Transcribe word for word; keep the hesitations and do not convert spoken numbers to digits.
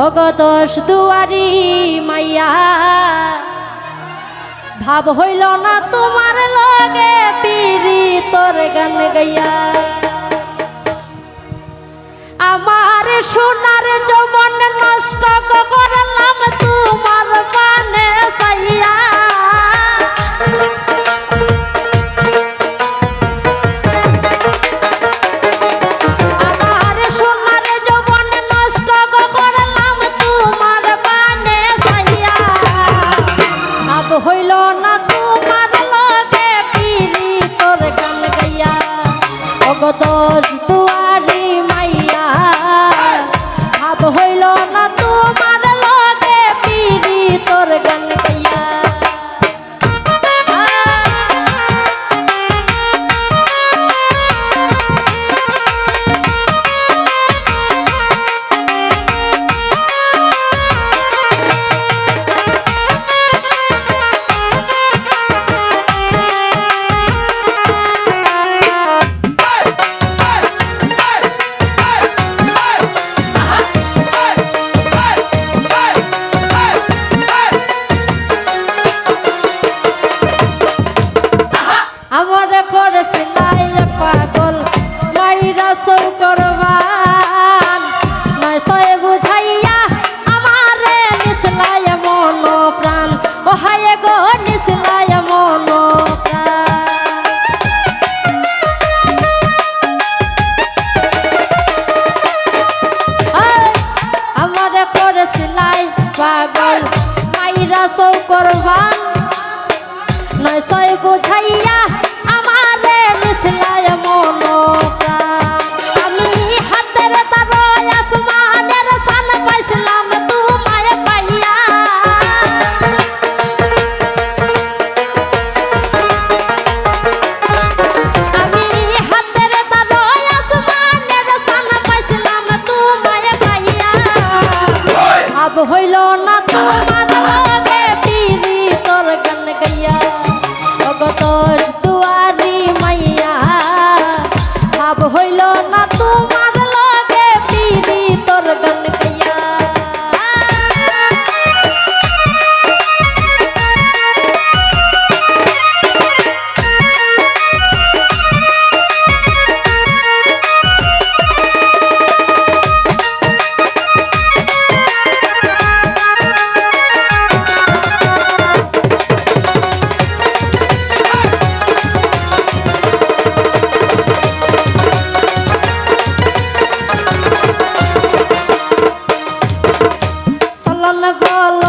ওগো দশ দুয়ারি মাইয়া, ভাব হইল না তোমার লগে পিরিতর গান গাইয়া। আমার সোনার যৌবন নষ্ট করলাম তোমার পানে চাইয়া। আমার সোনার যৌবন নষ্ট করলাম তোমার পানে চাইয়া। ভাব হইল না তোমার লগে পিরিতর গান গাইয়া। ওগো দশ দুয়ারি মাইয়া, ভাব হইল না তোমার লগে পিরিতর গান গাইয়া। আমারে করেছিলায় পাগল, মাইরা চৌকর বান। নয় ছয় বুঝাইয়া আমারে নিছিলায় মন প্রাণ। ও হায় গো, নিছিলায় মন প্রাণ। এই, আমারে করেছিলায় পাগল, মাইরা চৌকর বান। নয় ছয় বুঝাইয়া আমারে নিছিলায় মন প্রাণ। আমি হাতের তারয় আসমানের শান পাইছিলাম তোমায় পাইয়া। আমি হাতের তারয় আসমানের শান পাইছিলাম তোমায় পাইয়া। ভাব হইল না তোমার লগে পিরিতর গান গাইয়া। ওগো দশ দুয়ারি মাইয়া, ভাব হইল না তোমার লগে পিরিতর গান গাইয়া। চলন বল